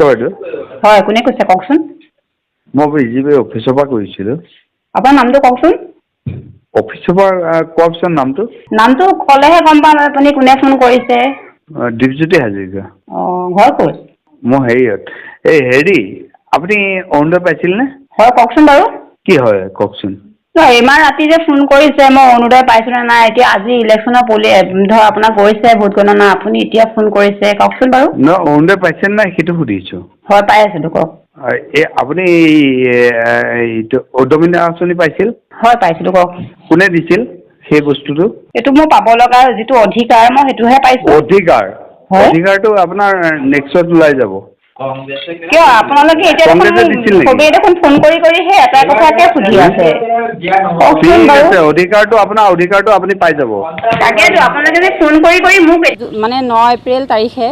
নমস্কাৰ বাইদেউ। হয়, কোনে কৈছে কওকচোন। মই বিজেপি অফিচৰ পৰা কৰিছিলোঁ। আপোনাৰ নামটো কওকচোন। অফিচৰ পৰা কোৱাৰ পিছত নামটো। নামটো ক'লেহে গম পাম আপুনি কোনে ফোন কৰিছে। দীপজ্যোতি হাজৰিকা। অঁ, ঘৰ ক'ত? মই হেৰিয়ত, এই হেৰি, আপুনি অৰুণোদয় পাইছিলনে? হয়, কওকচোন বাৰু। কি হয় কওকচোন। নহয়, ইমান ৰাতি যে ফোন কৰিছে, মই অৰুণোদয় পাইছোঁ নে নাই, এতিয়া আজি ইলেকশ্যনৰ পলি ধৰ আপোনাৰ গৈছে ভোট গণনা, আপুনি এতিয়া ফোন কৰিছে, কওকচোন বাৰু। নহয়, অৰুণোদয় পাইছেনে নাই সেইটো সুধিছোঁ। হয়, পাই আছিলোঁ, কওক। এই আপুনি এইটো উদ্যমিতা আঁচনি পাইছিল? হয়, পাইছিলোঁ, কওক। কোনে দিছিল সেই বস্তুটো? এইটো মোৰ পাব লগা যিটো অধিকাৰ, মই সেইটোহে পাইছোঁ। অধিকাৰ। হয়। অধিকাৰটো আপোনাৰ নেক্সট ওলাই যাব। কিয় আপোনালোকে এতিয়া দেখোন কংগ্ৰেছে দিছিল নেকি? চবেই দেখোন ফোন কৰি কৰি সেই এটা কথাকে সুধি আছে, কওকচোন ঠিক বাৰু। আছে, অধিকাৰটো আপোনাৰ অধিকাৰটো আপুনি পাই যাব। তাকেতো আপোনালোকে যে ফোন কৰি কৰি মোক মানে 9 এপ্ৰিল তাৰিখে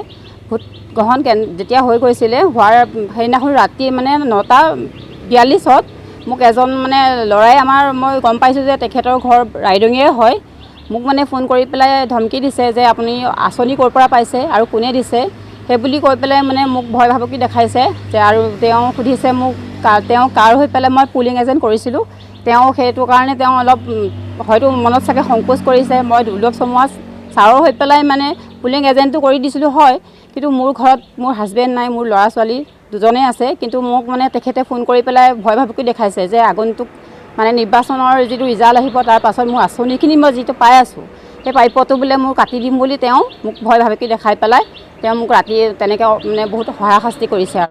ভোট গ্ৰহণ যেতিয়া হৈ গৈছিলে, হোৱাৰ সেইদিনাখন ৰাতি মানে 9:42ত মোক এজন মানে ল'ৰাই আমাৰ, মই গম পাইছোঁ যে তেখেতৰ ঘৰ ৰাইডঙীয়ে হয়, মোক মানে ফোন কৰি পেলাই ধমকি দিছে যে আপুনি আঁচনি ক'ৰ পৰা পাইছে আৰু কোনে দিছে সেই বুলি কৈ পেলাই মানে মোক ভয় ভাবুকি দেখাইছে যে। আৰু তেওঁ সুধিছে মোক তেওঁ কাৰ হৈ পেলাই মই পুলিং এজেণ্ট কৰিছিলোঁ। তেওঁ সেইটো কাৰণে তেওঁ অলপ হয়তো মনত চাগে সংকোচ কৰিছে। মই দুৰ্লভ চমুৱা ছাৰৰ হৈ পেলাই মানে পুলিং এজেণ্টটো কৰি দিছিলোঁ হয়, কিন্তু মোৰ ঘৰত মোৰ হাজবেণ্ড নাই, মোৰ ল'ৰা ছোৱালী দুজনেই আছে। কিন্তু মোক মানে তেখেতে ফোন কৰি পেলাই ভয় ভাবুকি দেখাইছে যে আগন্তুক মানে নিৰ্বাচনৰ যিটো ৰিজাল্ট আহিব, তাৰ পাছত মোৰ আঁচনিখিনি মই যিটো পাই আছোঁ, সেই প্ৰাপ্যটো বোলে মোৰ কাটি দিম বুলি তেওঁ মোক ভয় ভাবুকি দেখাই পেলাই তেওঁ মোক ৰাতি তেনেকৈ মানে বহুত হাৰাশাস্তি কৰিছে আৰু।